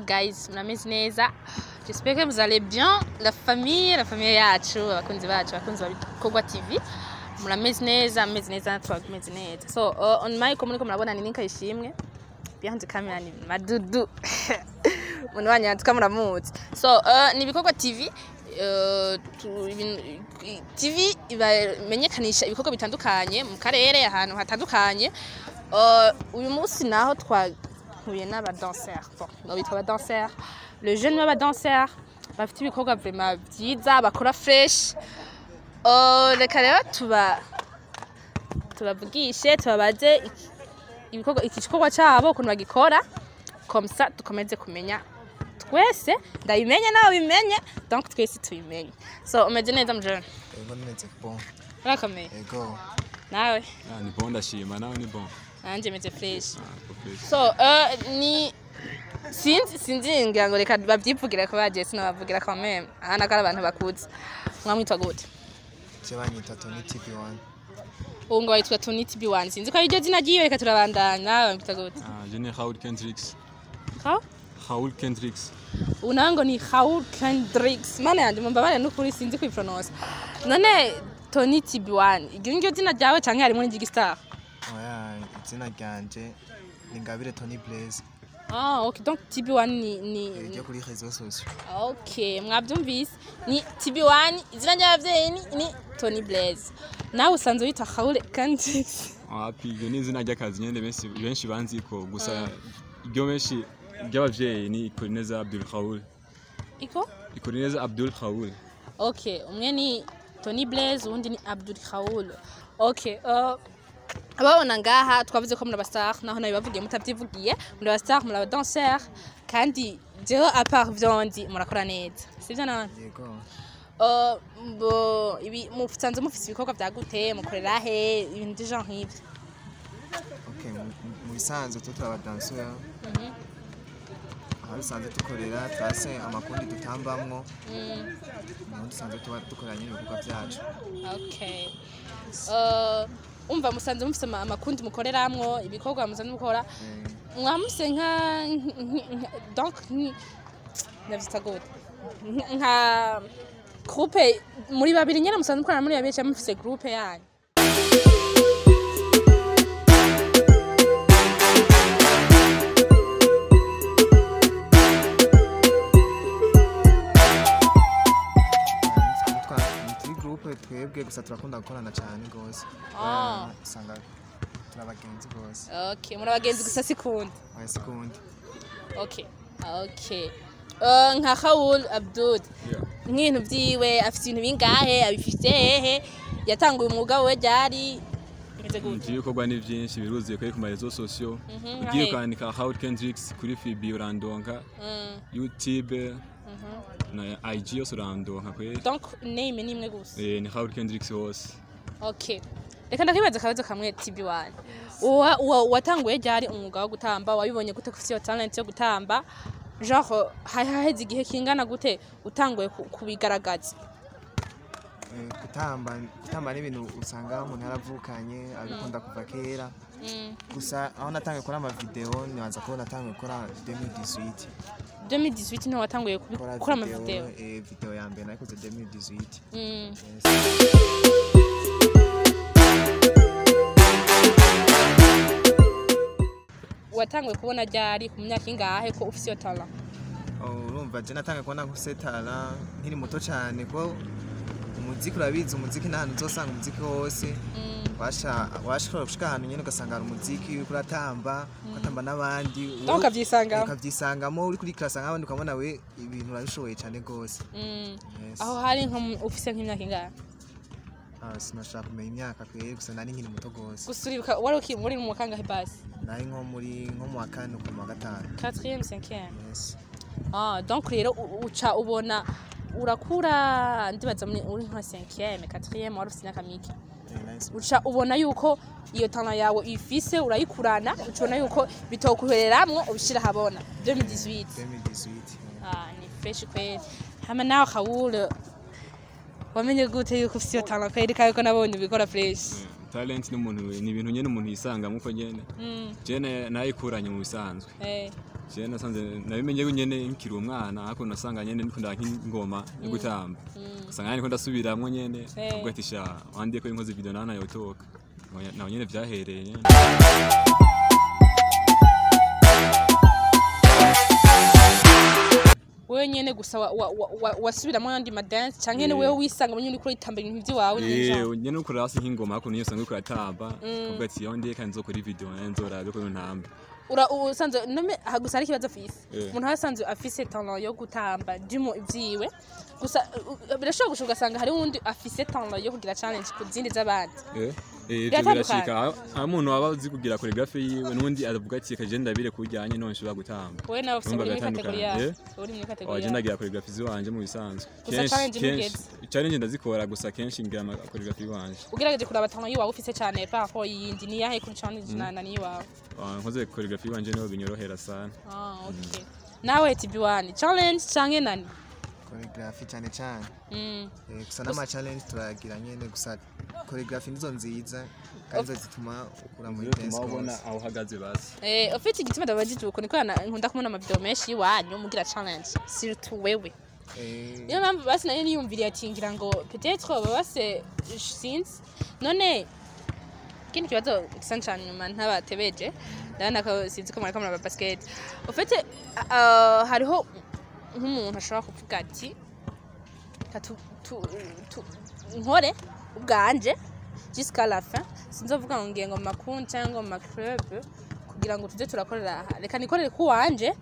Guys, murameze neza? J'espère que vous allez bien. La famille, la famille yacu, abakunzi bacu, abakunzi ba Bikorwa TV. Murameze neza, meze neza, twameze neza. So, on mic muriko murabona ni Ninka Ishimwe. Behind the camera ni Madudu. Umuntu wanyu yatwa muramuzi. So, ni Bikorwa TV. TV ibamenyekanisha ibikorwa bitandukanye mu karere ahantu hatandukanye. Uyu munsi naho twahuye n'abadanseur, bon, bitwa abadanseur, le jeune b'abadanseur bafite ibikorwa vraiment vyiza bakora fresh. Reka rero tubavugishe, tubabaze ibikorwa, iki gikorwa cabo ukuntu bagikora, comme ça dukomeze kumenya twese, ndabimenye nawe ubimenye, donc twese tubimenye. So, umeze neza mjeune? Ego, nimeze bon. Urakomeye? Ego. Nawe? Ah, ni bon, ndashima. Nawe ni bon? Nanje meze fresh. Ah, ko fresh. So, ni sinzi ngira ngo reka bavyivugire ko bagiye sinabavugira quand même ahana ko ari abantu bakuze. Mwamwitwa gute? Je banyita Tony TB1. Ubu ngo witwa Tony TB1, sinzi ko ariryo zina ryiwe. Reka turabandanya. Bamwita gute? Ah, je ni Raoul Kendricks. Ha? Raoul Kendricks. Ubu nawe ngo ni Raoul Kendricks. Mana yanje, mumbabare n'ukuri sinzi kwiprononsa. None Tony TB1, iryo niryo zina ryawe canke harimo n'iry'igistar? Oya, izina ryanje ni Ngabire Tony Blaze. Ah, ok, donc TB1 ni Ryo kuri réseaux sociaux. Ok, mwabyumvise, ni TB1, izina ry'abavyeyi ni Tony Blaze. Nawe usanzwe witwa Raoul Kendricks? Wapi, iryo ni izina ry'akazi nyene benshi benshi banziko gusa. Iryo benshi ry'abavyeyi ni Ikorineza Abdul Raoul. Iko? Ikorineza Abdul Raoul. Ok, umwe ni Tony Blaze, uwundi ni Abdul Raoul. Ok, ababona ngaha twavuze ko muri abastar, naho nabibavugiye mutabyivugiye, muri abastar, muri abadanseur, kandi jewe à part vyondi murakora neza, sivyo none? Yego. Bo ibi musanzwe mufise ibikorwa vya gute, mukorera he, ibintu du genre nk'ivyo? Okay, mu bisanzwe twe turi abadanseur. Aho dusanzwe dukorera turase amakundi dutambamwo. Niho dusanzwe tuba dukorera nyine ibikorwa byacu. Okay. Umva, musanzwe mufise amakundi mukoreramwo ibikorwa musanzwe mukora. Mwamuse nka donc ndavyita gute, nka groupe muri babiri nyene musanzwe mukorana muri babiri, canke mufise groupe yanyu? Ni turi groupe twebwe gusa turakunda gukorana cyane gose. Ah. Usanga turi abagenzi gose. Okay, muri abagenzi gusa, sikundi? Oya, sikundi. Okay, nka Raoul Abdul, nk'ibintu vyiwe, afise ibintu bingahe, abifise hehe, yatanguye umwuga we ryari, bimeze gute? Ibikorwa ni byinshi, biruzuye kuri ku ma réseaux sociaux. Ugiye ukandika Raoul Kendricks kuri FB urandonka, YouTube na IG yose urandonka kweri. Donc name ni imwe gusa? Eh, ni Raoul Kendricks hose. Okay. Reka ndakwibaza akabazo kamwe, TB1. Watanguye ryari umwuga wo gutamba? Wabibonye gute ko ufite iyo talent yo gutamba? Genre hari haheze igihe kingana gute utanguye kubigaragaza? Gutamba ni ibintu usanga umuntu yaravukanye abikunda kuva kera. Gusa aho natangiye gukora amavideo, nibanza ko natangiye gukora 2018. 2018 niho watanguye gukora amavideo? Video ya mbere nayikoze 2018. Yes. Watanguye kubona ryari, ku myaka ingahe, ko ufite iyo talent? Oh, urumva je natangiye kubona ko talent nkiri muto cyane, ko umuziki urabizi, umuziki nta hantu uzosanga umuziki hose. Washobora gushika ahantu nyene ugasanga hari umuziki uriko uratamba, ugatamba n'abandi. Donc ukavyisangamo. Ukavyisangamo uri kuri classe nk'abandi, ukabona we ibintu urabishoboye cyane gose. Yes. Aho hari nko ufise nk'imyaka ingahe? Ah, sinashaka kumenya imyaka kweri, gusa nari nkiri muto gose. Gusa uribuka wari ukiri muri mu kangahe basi? Nari nko mu wa kane, mu wa gatanu. 4e, 5e? Yes. Ah, donc rero uca ubona urakura, ndibaza muri uri nka 5e, 4e, wari ufise imyaka mike. Nice. Uca ubona yuko iyo talent yawe ifise urayikurana, uca ubona yuko bitokuhereramwo, ubishira habona 2018? 2018. Ah, ni fresh kweli. Hama nawe Raoul, wamenye gute yuko ufise iyo talent kweli, kandi ko nabonye ubikora fresh? Talent ni umuntu, ni ibintu nyene umuntu yisangamo uko nyene. Je nayikuranye mu bisanzwe. Je nasanze nabimenye nyene nkiri umwana, ariko nasanga nyene ndiko nk'ingoma yo gutamba, usanga niko ndasubiramwo nyene, ubwo ati sha wandiye ko inkozi video nana yotoka naho nyene vyahereye nyene. Wewe nyene gusa wasubiramo ayandi ma dance, canke ni wewe wisanga nyene uriko uritamba ibintu vyiwawe nyene? Eh, nyene ukora hasi nk'ingoma, ariko niyo usanga uriko uratamba, ukavuga ati wandiye kandi nzokora video nayo nzorabe ko ntamba. Ura usanzwe nome aha gusa hari ikibazo afise. Eh. Umuntu aba asanzwe afise talent yo gutamba dimo ivyiwe gusa, birashobora gushoboka ugasanga hari uwundi afise talent yo kugira challenge ku zindi z'abandi. Eh, ivyo Biratandukanye. birashika aho umuntu aba azi kugira choreography yiwe, n'undi avuga ati reka je ndabire kujyanye none nshobora gutamba. Wowe nawe ufise Urumva uri muri biratandukanye. catégorie yawe? Eh? Uri muri catégorie Oya, je yawe? ndagira choreography ziwanje mu bisanzwe. Gusa challenge Kenshi ntugeze. challenge ndazikora, gusa kenshi ngira ama choreography yiwanje. Ugerageje kuraba talent yiwawe ufise cane par rapport yindi, ni yahe kuri challenge na niyiwawe? Ah, nkoze choreography yiwanje niho binyorohera sana. Ah, okay. Nawe TB1, challenge canke nani? Choreography cyane cyane. Eh, gusa n'ama challenge turayagira nyene, gusa choreography nizo nziza kandi nizo zituma ukura muri Nizo dance zituma ubona rwose. aho uhagaze basi. Eh, ufite igituma ndabajije uko niko nkunda kubona ama video menshi iwanyu mugira challenge, surtout wewe. Eh, Niyo mpamvu basi nayo niyumviriye ati ngira ngo peut-être baba base, sinzi. None ikindi kibazo gisa cane nyuma ntabatebeje, ndabona ko sinzi ko mwariko muraba basket. Ufite hariho nk'umuntu ashobora kuvuga ati "Reka nkore ubwanje jusqu'à la fin, sinzovuga ngo ngiye ngo mu makundi cyangwa mu maclub kugira ngo tuze turakorera aha, reka nikorere kuwanje,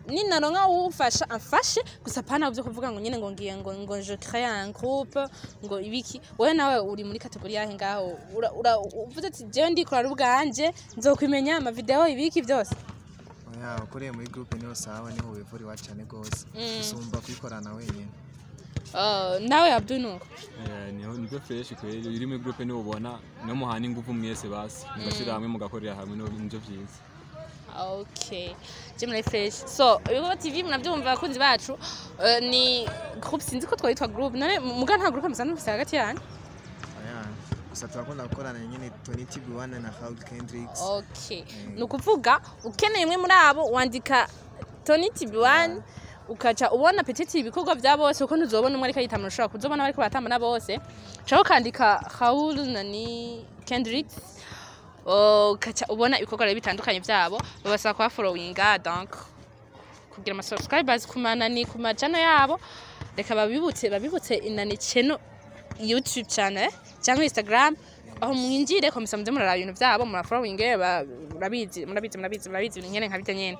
ninaronka uwufasha amfashe gusa, pana byo kuvuga ngo nyene ngo ngiye ngo je crée un groupe ngo ibiki." Wewe nawe uri muri catégorie yahe ngaho? Uvuze ati jewe ndikorera ubwanje, nzokwimenya ama video ibiki byose? Oya, ukoreye muri groupe niho sawa, niho wivura iwacu cyane rwose gusumba kuyikorana wenyine. Nawe Abdul nuko? Eh, niho nibwo fresh kweli, uri muri groupe niho ubona no muhana ingufu mwese, basi mugashira hamwe mugakorera hamwe, nivyo vyiza. Okay, je muri fresh. So Ibikorwa TV murabyumva abakunzi bacu, ni groupe, sinzi ko twitwa groupe none muga nta groupe musanzwe mufise hagati yanyu? Oya, gusa turakunda gukorana nyine Tony TB1 na Raoul Kendricks. Okay, ni ukuvuga ukeneye imwe muri abo wandika Tony TB1 ukaca ubona petite ibikorwa bya bose, kuko ntuzobona umwe ariko yitama, ushobora kuzobona bariko baratamba na bose, uca ukandika Raoul nani Kendricks, ukaca ubona ibikorwa rero bitandukanye byabo. Babasaba kuba followinga, donc kugira ama subscribers ku manani ku majana yabo. Reka babibutse inani channel, YouTube channel cyangwa Instagram, aho mwinjire komisa muze muraraba ibintu byabo, mura following, murabizi murabizi murabizi murabizi, ibintu nyene nka bijya nyene.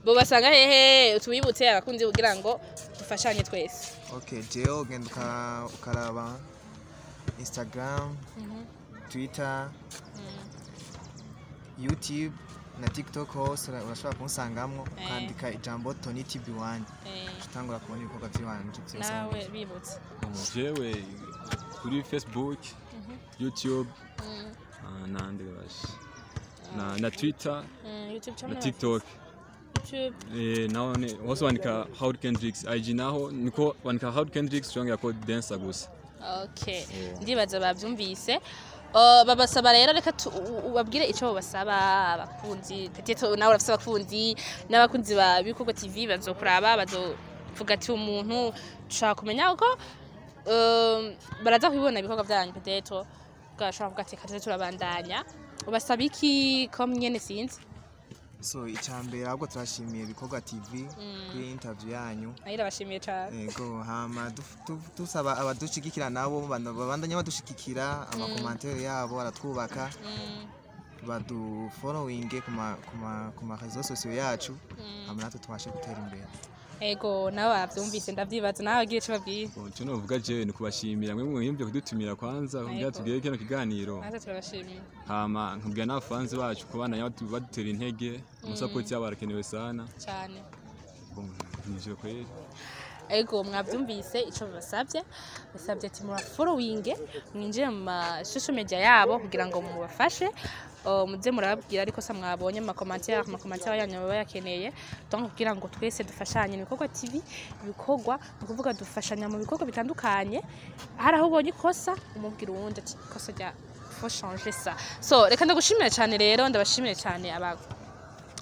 Bo basanga hehe? Tubibutse abakunzi kugira ngo dufashanye twese. Okay, jewe ugenda ukaraba Instagram, Twitter, YouTube na TikTok, hose urashobora kunsangamwo ukandika ijambo Tony TB1, utangura kubona ibikorwa by'iwanje byose. Nawe bibutse. Jewe kuri Facebook, YouTube, nande bashi na Twitter YouTube na channel? TikTok. YouTube? Eh, naho ni hose wandika Howard Kendricks. IG naho niko wandika Howard Kendricks, ushobora ko dancer gusa. Okay, ndibaza babyumvise. Babasaba rero, reka ubabwire icyo babasaba abakunzi. Peut-être nawe urafise abakunzi n'abakunzi ba Bikorwa TV bazokuraba, bazovuga ati umuntu dushaka kumenya uko baraza kubibona ibikorwa byanyu, peut-être bwashobora kuvuga ati reka tuze turabandanya. Ubasaba iki ko nyene sinzi? So icambere ahubwo turashimiye Ibikorwa TV kuri interview yanyu. Nayo irabashimiye cane. Yego, hama dusaba abadushigikira nabo babandanya badushigikira, amakomantere yabo aratwubaka, badufollowinge ku ma réseaux sociaux yacu, hama natwe tubashe gutera imbere. Ego, nawe bavyumvise, ndavyibaza nawe agiye ico babwiye. Bon, icyo novuga jewe ni kubashimira mwe mwiyumvye kudutumira kwanza kugira Yego. tugire kino kiganiro. Natwe turabashimiye. Hama nkabwira n'abafanzi bacu kubandanya badutera intege, amasapoti yabo arakenewe sana. Cane. Bon, nivyo kweli. Ego, mwabyumvise ico babasabye. Basabye ati murafollowinge, mwinjire mu ma social media yabo kugira ngo mubafashe. Muze murababwira ariko sa mwabonye mu macommentaire yanyu baba bayakeneye, donc kugira ngo twese dufashanye. Ibikorwa TV, ibikorwa ni ukuvuga dufashanya mu bikorwa bitandukanye. Hari aho ubonye ikosa umubwira uwundi ati ikosa rya faut changer ça. So reka ndagushimire cyane rero, ndabashimire cyane aba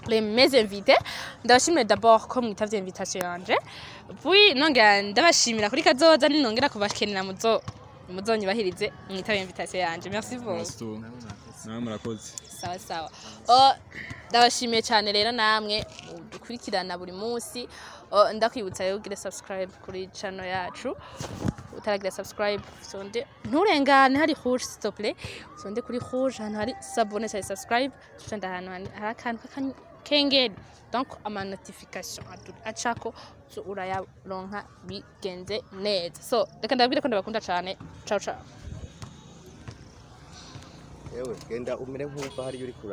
Les mes invités, ndabashimire d'abord ko mwitavye invitation yanje, puis nongera ndabashimira kuri kazoza ninongera kubakenera muzo muzonyubahirize mwitabe invitation yanje. Merci beaucoup. Merci tu. Namwe murakoze. Sawa sawa. Ndabashimiye cyane rero namwe dukurikirana buri munsi. Ndakwibutsa rero ugire subscribe kuri channel yacu. Utaragira subscribe, sonde nturengane hari rouge, s'il te plaît, sonde kuri rouge ahantu hari s'abonner cyangwa subscribe, tucanda ahantu hari akantu k'akengeri, donc ama notification acako so urayaronka bigenze neza. So reka ndababwire ko ndabakunda cyane. Ciao ciao. Yewe, genda umere nk'uva hariya uri kuraba.